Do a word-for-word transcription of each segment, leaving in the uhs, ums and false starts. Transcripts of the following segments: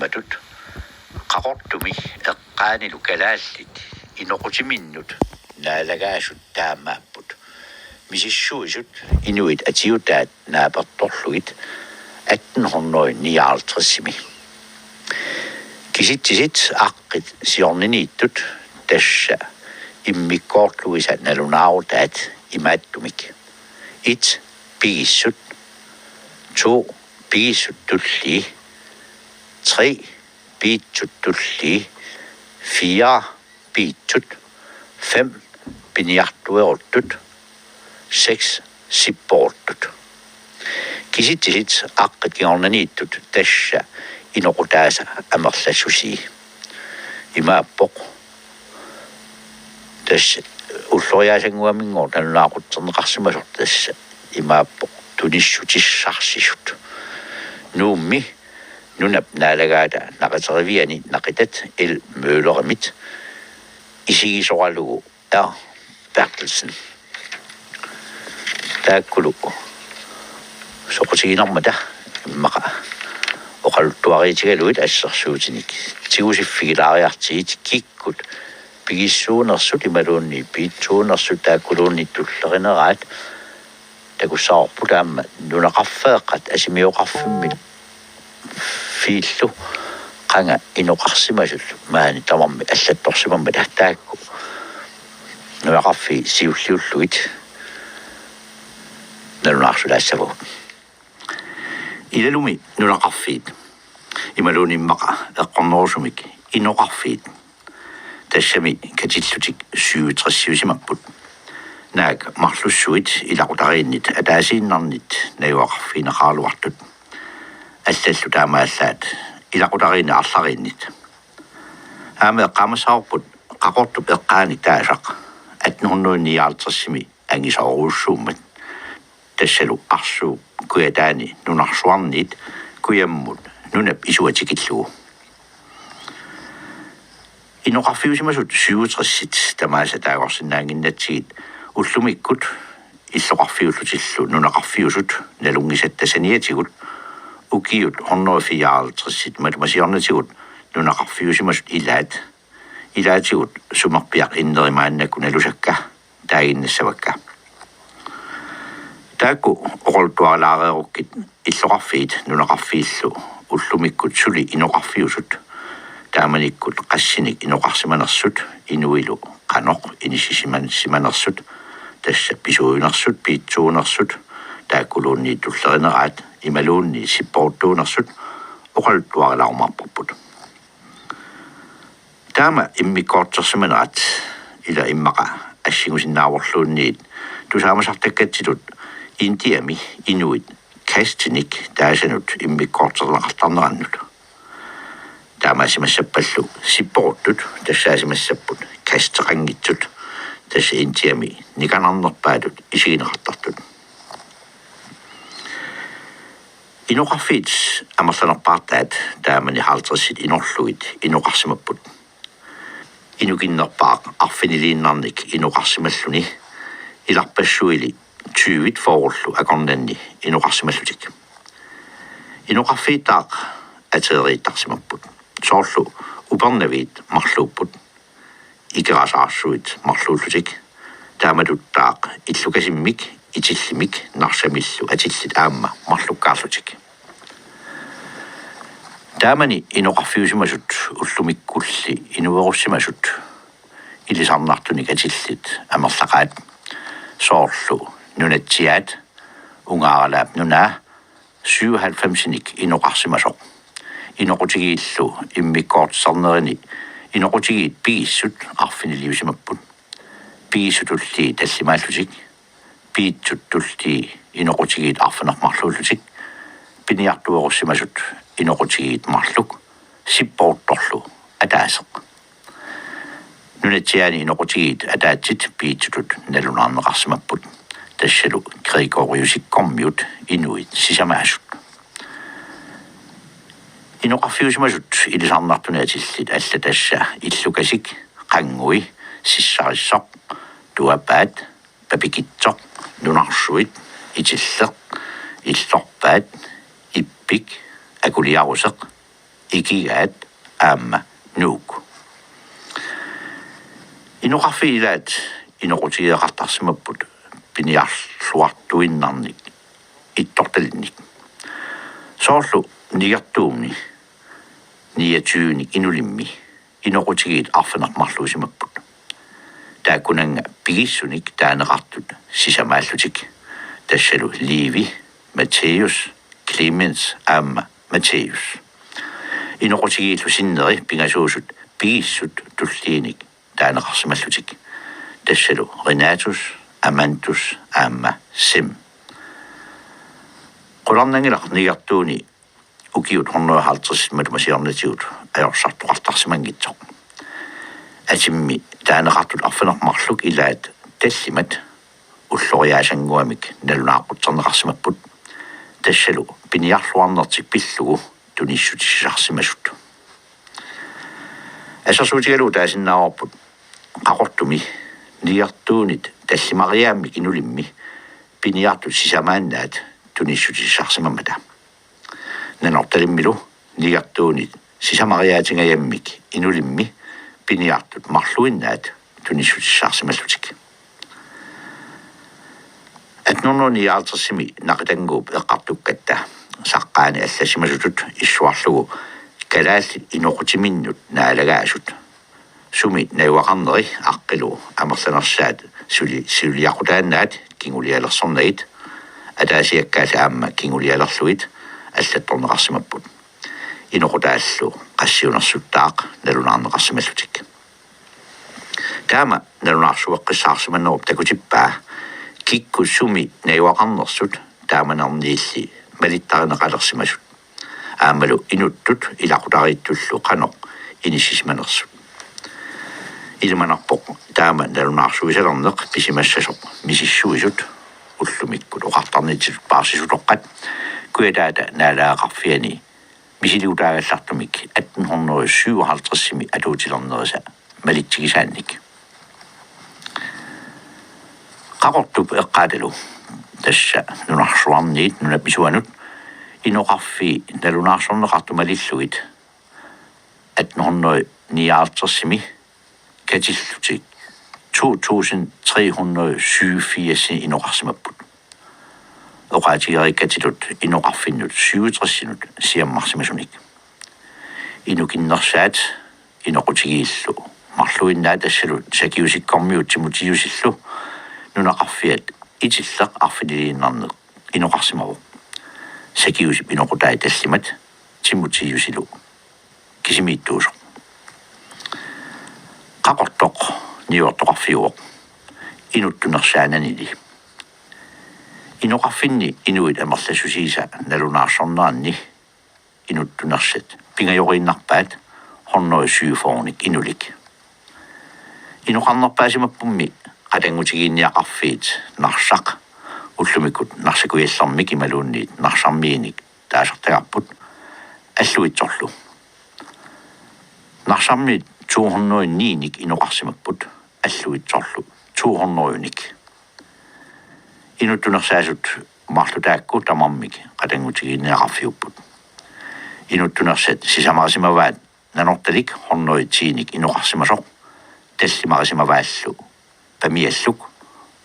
Matut Qaqortumi eqqaanilu kalaallit inoqutiminnut naalagaasut taamaapput misissuisut inuit atiutaat naapertorlugit atten hundrede nioghalvtredsimi. Kisitsisit aqqit siorniniittut tassa immikkoorlugisa nalunaarutaat imaattumik: et, pigissut; to, pigissut tullii; tre, piitsut tullii; fire, piitsut; fem, piniartueruttut; seks, sipporuttut. Kisitsisit aqqit kingornaniittut tassa inoqutaasa amerlassusii. Imaappoq tassa ulloriaasannguaminngooq nalunaaqutserneqarsimasoq tassa imaappoq tunissutissarsisoq. Nuummi nunap naalagaata naqiteriviani naqitat L. Møllerimit isigisoralugu R. Berthelsen. Taakkulu soqutiginarmata immaqa oqaluttuariitigalugit assersuutinik tigusiffigilaariartigit kikkut pigissuunersut imaluunniit piitsuunersut taakkuluunniit tullerineraat takussavarput aamma nunaqarfeeqqat asimioqarfimmi fiillu qanga inoqarsimasut maani tamarmik allattorsimammata taakku nunaqarfiit siulliullugit nalunaarsulaassavugut. Ilalumi nunaqarfiit imaluunniit immaqa eqqornerusumik inoqarfiit tassami katillutik syvogtresiusimapput. Naak marlussuit ilaqutariinnit ataasiinnarnit najugaqarfigineqaraluartut. Allallu taamaallaat ilaqutariinnit arlariinnit. Aamma eqqaamassavarput Qaqortup eqqaanik taasaq atten hundrede nioghalvtredsimi angisoorujussuummat. Tassalu arsuup kujataani nunarsuarniit kujammut nunap isua tikillugu. Inoqarfiusimasut syvogtresit tamaasa taagorsinnaannginnatsigit ullumikkut illoqarfiullutillu nunaqarfiusut nalunngisatta saniatigut ukiut hundrede fireoghalvtredsit matuma siornatigut nunaqarfiusimasut ilaat, ilaatigut sumerpiaq inneri maannakkut nalusakka taaginnassavakka. Taakku oqaluttuarilaareerukkit illoqarfiit nunaqarfiillu ullumikkut suli inoqarfiusut taamanikkut qassinik inoqarsimanersut inuilu qanoq inissisimansimanersut tassa pisuunersut piitsuunersut taakkuluunniit tullerineraat imaluunniit sipporuttuunersut oqaluttuarilaarumaarparput. Taama immikkoortorsimanerat ila immaqa assingusinnaavorluunniit tusaamasartakkatsitut Indiami inuit kastinik taasanut immikkoortorneqartarnerannut. Taamaasimassappallu sipporuttut tassaasimassapput kasteqanngitsut tassa Indiami nikanarnerpaatut isigineqartartut. Inoqarfiit amerlanerpaartaat taamani halvtredsit inorlugit inoqarsimapput. Inukinnerpaaq arfiniliinnarnik inoqarsimalluni ilarpassuili tyvit fyrrellu akornanni inoqarsimallutik. Inoqarfiittaaq ateriittarsimapput. Soorlu Upernaviit marluupput, Ikerasaarsuit marluullutik, taamatuttaaq Illukasimmik, Itillimik, Narsamillu atillit aamma marlukkaarlutik. Taamani inoqarfiusimasut ullumikkulli inuerussimasut ilisarnartunik atillit amerlaqaat, soorlu Nunatsiaat, Ungaaralaap nunaa, syvoghalvfemsinik inoqarsimasoq. Inoqutigiillu immikkoortiternerini inoqutigiit pigissut arfiniliusimapput. Pigissut tullii tallimaallutik, piitsut tullii inoqutigiit arfineq-marluullutik, piniartuerussimasut inoqutigiit marluk, sipporuttorlu ataaseq. Nunatsiaani inoqutigiit ataatsit piitsutut nalunaarneqarsimapput, tassalu Gregoriusikkormiut inuit sisamaasut. Inoqarfiusimasut ilisarnartunik atillit allat tassa Illukasik, Qanngui, Sissarissoq, Tuapaat, Papikitsoq, Nunarsuit, Itilleq, Illorpaat, Ippik, Akuliaruseq, Ikigaat aamma Nuuk. Inoqarfiit ilaat inoqutigeeqartarsimapput piniarluartuinnarnik ittortalinnik. Soorlu nigertuummi niatyunik inulimmi inoqutigiit arfineq-marluusimapput. Taakkunannga pigissunik taaneqartut sisamaallutik, tassalu Liivi, Matthæus, Clemens aamma Matthæus. Inoqutigiillu sinneri pingasuusut pigissut tulliinik taaneqarsimallutik, tassalu Renatus, Amantus aamma Sem. Qularnanngilaq nigertuuni ukiut hundrede og halvtreds matuma siornatigut ajorsartoqartarsimanngitsoq. Atimmi taaneqartut arfineq-marluk ilaat tallimat ulloriaasannguamik nalunaaqutserneqarsimapput, tassalu piniarluarnertik pillugu tunissutissarsimasut. Assersuutigalugu taasinnaavarput Qaqortumi nigertuunit tallimariaammik inulimmi piniartut sisamaannaat tunissutissarsimammata. Nanortalimmilu nigertuunit sisamariaatingajammik inulimmi piniartut marluinnaat tunissutissarsimallutik. Atten hundrede nioghalvtredsimi Naqitannguup eqqartukkatta saqqaani allassimasutut issuarlugu kalaallit inoqutiminnut naalagaasut, sumi najugaqarneri aqqilu amerlanersaat suli siuliaqutaannaat kingulialersornagit, ataasiakkaalli aamma kingulialerlugit allattorneqarsimapput. Inoqutaallu qassiunersuttaaq nalunaarneqarsimallutik. Taama nalunaarsueqqissaarsimanerup takutippaa kikkut sumi najugaqarnersut taamanerniilli malittarineqalersimasut, aammalu inuttut ilaqutariittullu qanoq inissisimanersut. Ilimanarpoq taama nalunaarsuisalerneq pisimassasoq misissuisut ullumikkut oqartarnitsitut paarsisutoqqat Kujataata naalagaqarfiani misiliutaagallartumik atten hundrede syvoghalvtredsimi atuutilernerisa malitsigisaannik. Qaqortup eqqaatalu, tassa nunarsuarniit nunap isuanut, inoqarfii nalunaarsorneqartut malillugit atten hundrede nioghalvtredsimi katillutik to tusind tre hundrede syvogfirs inoqarsimapput. Oqaatigereeqqatigut inoqarfinnut syvogtresinut siammarsimasunik. Inukinnersaat inoqutigiillu marluinnaat tassalu Sakiusikkormiut Timotiusillu nunaqarfiat Itilleq arfiniliinnarneq inoqarsimavoq. Sakiusip inoqutai tallimat Timotiusilu kisimiittuusoq. Qaqortoq niuertoqarfiuvoq inuttunersaananili. Inoqarfinni inuit amerlassusiisa nalunaarsorneranni inuttunersat pingajoriinnarpaat hundrede syvogfyrrenik inulik. Inoqarnerpaasimappummi qatanngutigiinniaqarfiit Narsaq, ullumikkut Narsaq Kujallermik imaluunniit Narsarmiinik taasartagarput, Alluitsorlu. Narsarmiit to hundrede niinik inoqarsimapput, Alluitsorlu to hundredenik. Inuttunersaasut marluk taakku tamarmik qatanngutigiinniaqarfiupput. Inuttunersat sisamarisimavaat Nanortalik hundrede tiinik inoqarsimasoq, tallimarisimavaallu Pamialluk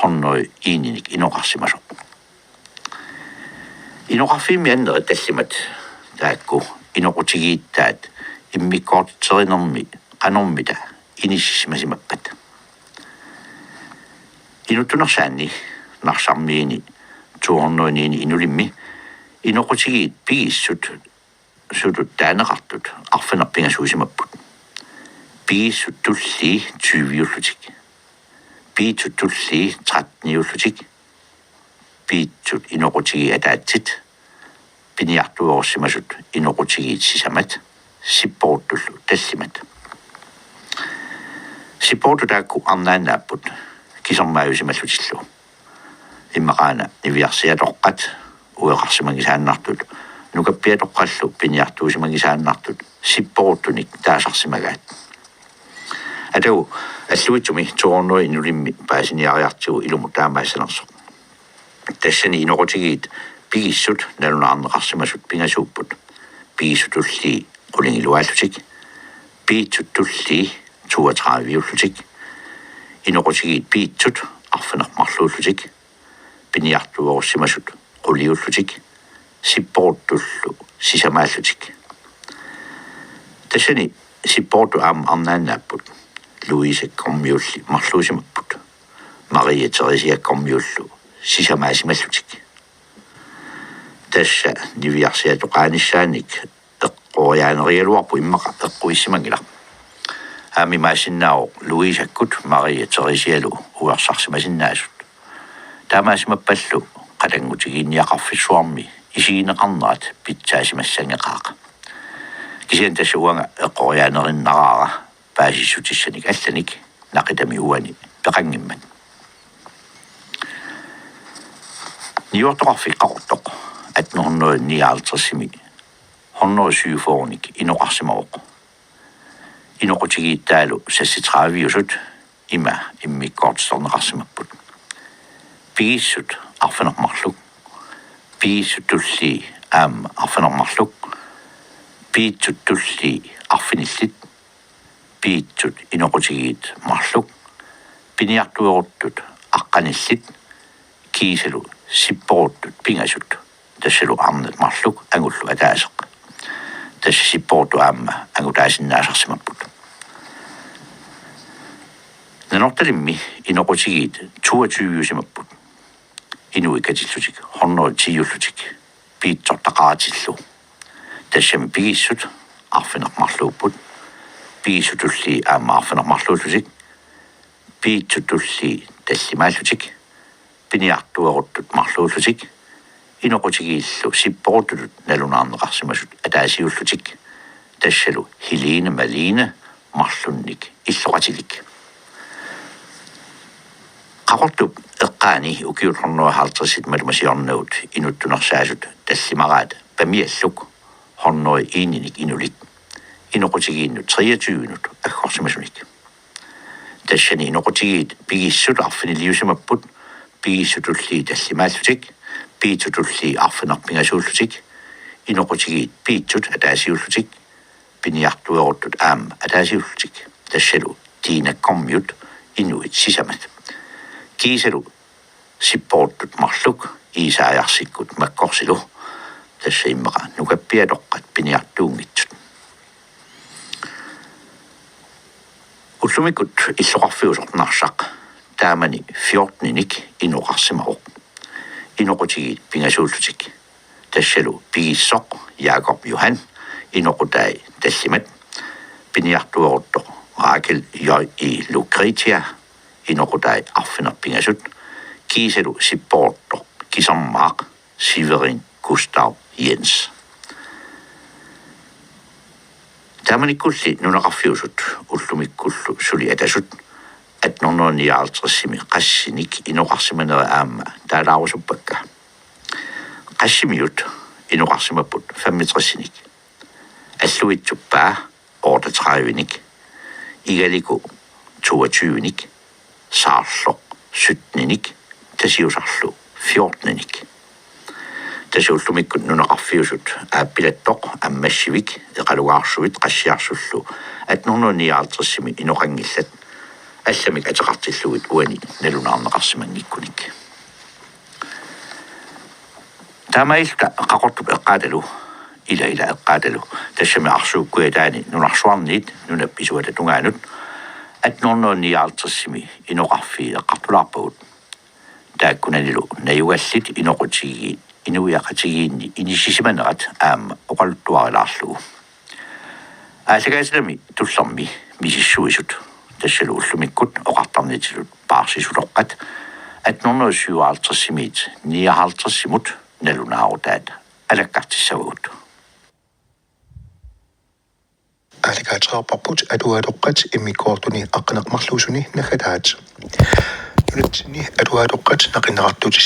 hundrede eninik inoqarsimasoq. Inoqarfiimmi annerit tallimat taakku inoqutigiittaat immikkoortitserinermi qanormita inissisimasimappat. Inuttunersaanni Narsarmiini to hundrede niinik inulimmi inoqutigiit pigissut sutut taaneqartut arfineq-pingasuusimapput. Pigissut tullii tyviullutik, piitsut tullii tretteniullutik, piitsut inoqutigiit ataatsit, piniartuerussimasut inoqutigiit sisamat, sipporuttullu tallimat. Sipporuttut taakku arnaannaapput kisermaajusimallutillu. Immaqaana niviarsiatoqqat ueqarsimanngisaannartut, nukappiatoqqallu piniartuusimanngisaannartut sipporuttunik taasarsimagaat. Atagu Alluitsumi to hundrede inulimmi paasiniariartigu ilumut taamaassanersoq. Tassani inoqutigiit pigissut nalunaarneqarsimasut pingasuupput. Pigissut tullii qulingiluaallutik, piitsut tullii toogtredive-ullutik, inoqutigiit piitsut arfineq-marluullutik, piniartuerussimasut quliullutik, sipporuttullu sisamaallutik. Tassani sipporuttut aamma arnaannaapput, Louise Gormiulli marluusimapput, Maria Theresia Gormiullu sisamaasimallutik. Tassa niviarsiatoqaanissaanik eqqoriaanerigaluarpoq, immaqa eqquissimanngilaq. Aamma imaassinnaavoq Louisakkut Maria Theresialu uersarsimasinnaasut. Taamaasimappallu qatanngutigiinniaqarfissuarmi isigineqarnerat pitsaasimassanngeqaaq. Kisianni tassa uanga eqqoriaanerinnaraara paasissutissanik allanik naqitami uani peqanngimmat. Niuertoqarfik Qaqortoq atten hundrede nioghalvtredsimi hundrede syvogfyrrenik inoqarsimavoq. Inoqutigiit taavalu seksogtredive-usut ima immikkoortiterneqarsimapput: Pigissut arfineq-marluk, pigissut tullii aamma arfineq-marluk, piitsut tullii arfinillit, piitsut inoqutigiit marluk, piniartueruttut aqqanillit, kiisalu sipporuttut pingasut, tassalu arnat marluk angullu ataaseq. Tassa sipporuttut aamma angutaasinnaasarsimapput. Nanortalimmi inoqutigiit toogtyve-usimapput, inuit katillutik hundrede ti-ullutik, piitsortaqaratillu. Tassami pigissut arfineq-marluupput, pigissut tullii aamma arfineq-marluullutik, piitsut tullii tallimaallutik, piniartueruttut marluullutik, inoqutigiillu sipporuttutut nalunaarneqarsimasut ataasiullutik, tassalu Helene Malene marlunnik illoqatilik. Qaqortup eqqaani ukiut hundrede halvtredsit malumasiorinnagut inuttunersaasut tallimaraat Pamialluk hundrede eninik inulik, inoqutigiinnut treogtyvenut aggorsimasunik. Tassani inoqutigiit pigissut arfiniliusimapput, pigissut tullii tallimaallutik, piitsut tullii arfineq-pingasuullutik, inoqutigiit piitsut ataasiullutik, piniartueruttut aamma ataasiullutik, tassalu Tina Gormiut inuit sisamat. Kiisalu sipporuttut marluk Isaajarsikkut Makkorsilu, tassa immaqa nukappiatoqqat piniartuunngitsut. Ullumikkut illoqarfiusoq Narsaq taamani fjorteninik inoqarsimavoq, inoqutigiit pingasuullutik. Tassalu pigissoq Jakob Johan, inoqutai tallimat, piniartueruttoq Rakel J I Lucretia, inoqutai arfineq-pingasut, kiisalu sipporuttoq kisermaaq Severin Gustav Jens. Taamanikkulli nunaqarfiusut ullumikkullu suli atasut atten hundrede nioghalvtredsimi qassinik inoqarsimaneri aamma taalaarusuppakka. Qassimiut inoqarsimapput femogtresinik, Alluitsup Paa otteogtredivenik, Igaliku toogtyvenik, Saarloq syttenik, Tasiusarlu fjortenik. Tassa ullumikkut nunaqarfiusut Aappilattoq, Ammassivik, Eqalugaarsuit Qassiarsullu atten hundrede nioghalvtredsimi inoqanngillat, allamik ateqartillugit uani nalunaarneqarsimanngikkunik. Taamaalilluta Qaqortup eqqaatalu, ila ila eqqaatalu, tassami Arsuup Kujataani nunarsuarniit nunap isuata tungaanut atten hundrede nioghalvtredsimi inoqarfiit eqqartulaarpagut. Taakkunanilu najugallit inoqutigiit inuiaqatigiinni inissisimanerat aamma oqaluttuarilaarlugu. Aallakaatitalami tullermi misissuisut, tassalu ullumikkut oqartarnitsitut paarsisutoqqat, atten hundrede syvoghalvtredsimiit nioghalvtredsimut nalunaarutaat alakkartissavagut. Aallakaateqarparput atuagaqartoqqat immikkoortuni aqqaneq-marluusuni naggataat. Nunatsinni atuagaqartoqqat naqinneqartuutit